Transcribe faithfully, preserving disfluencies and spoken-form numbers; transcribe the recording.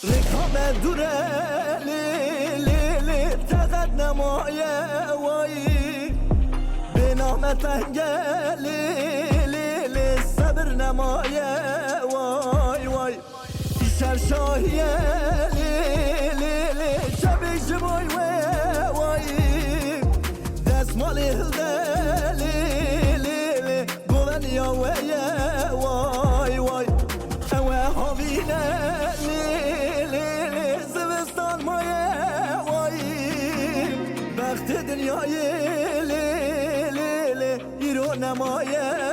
Rêka me dûr e, lê, lê, lê, teqet nemaye, way. Bêna me teng e, lê, lê, lê, sebir nemaye, way, way. Îşev şahiye, lê, lê, lê, şevê ji boy we, way. Destmalê hilde, lê, lê, lê, goveniya we ye, way, way. Ew e havîne, lê, lê, lê, zivistan maye, way. Bextê dinyayê, lê, lê, lê, îro nemaye.